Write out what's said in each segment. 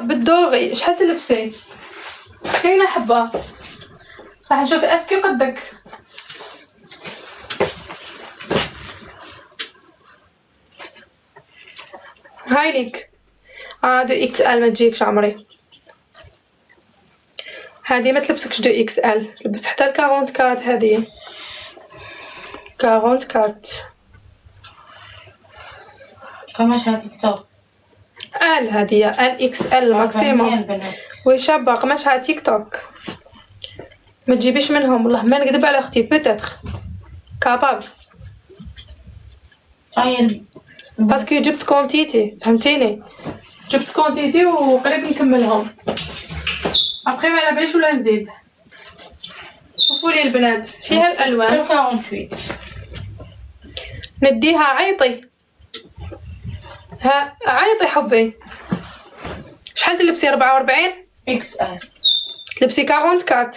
بال doré شحال تلبسي؟ كاينه حبه، راح نشوف est-ce que قدك. هاي ليك deux XL ما تجيكش عمري، هادي ما تلبسكش deux XL، تلبس حتى ال 44. هادي 44. قماشها تيك توك. L هادي L XL maximum. oui شابه قماشها تيك توك، ما تجيبيش منهم والله ما نكذب على اختي، peut-être capable. طيب parce que جبت quantité، فهمتيني؟ جبت quantité وقريب نكملهم، après ما على باليش ولا نزيد. شوفوا لي البنات فيها الالوان. 48. نديها عيطي، ها عيطي حبي. شحال تلبسي؟ 44 XL. تلبسي 44.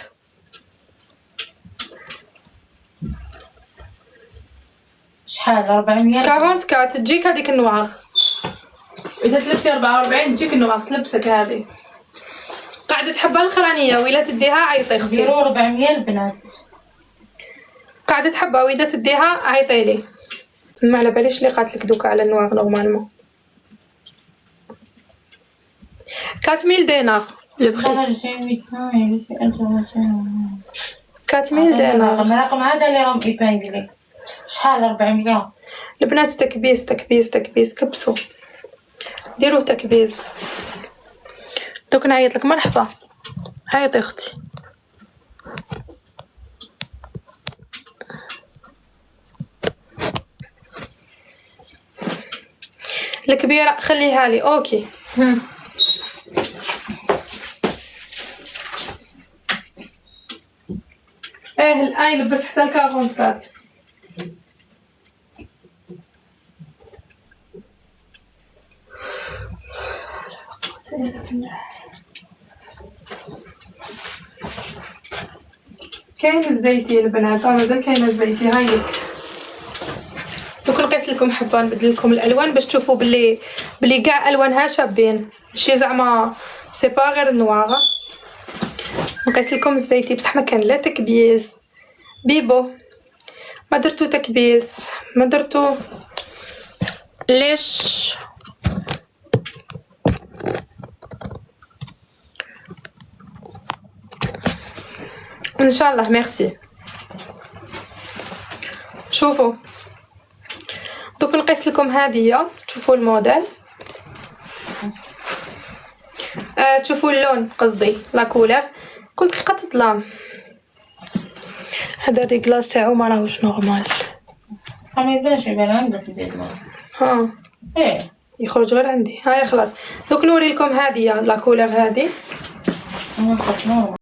شحال؟ 400. 44 تجيك هذيك ال noir، اذا تلبسي 44 تجيك ال noir، تلبسك هذه. قاعدة حبة الخرانية، وإلا تديها عيطي اختي. ديروا 400 البنات. قاعدة حبة، وإذا تديها عيطي لي. ما على باليش اللي قاتلك دوكا على ال noir. normalement 4000 دينار le prix. انا je suis 800 je suis international. 4000 دينار. الرقم هذا اللي راهم épinglé. شحال؟ 400. البنات تكبيس تكبيس تكبيس، كبسوا ديروا تكبيس. دوك نعيط لك. مرحبا، عيطي اختي. الكبيرة خليها لي. OK ايه الان لبس حتى ال 44. كاين الزيتي البنات، مازال كاين الزيتي. هاي لك دوك نقيس لكم حبه، نبدل لكم الالوان باش تشوفوا بلي كاع الوانها شابين، ماشي زعما c'est pas غير ال noir. نقيس لكم الزيتي بصح ما كان لا تكبيس بيبو، ما درتو تكبيس، ما درتو ليش؟ ان شاء الله ميرسي. شوفوا دوك نقيس لكم هذه، تشوفوا الموديل، تشوفوا اللون قصدي la couleur. كل دقيقة تطلع. هذا ال réglage تاعو ما راهوش normal. ما يبانش، يبان عندك في الديزمان. ها ايه يخرج غير عندي. هاي خلاص دوك نوري لكم هذه la couleur هذه. normal.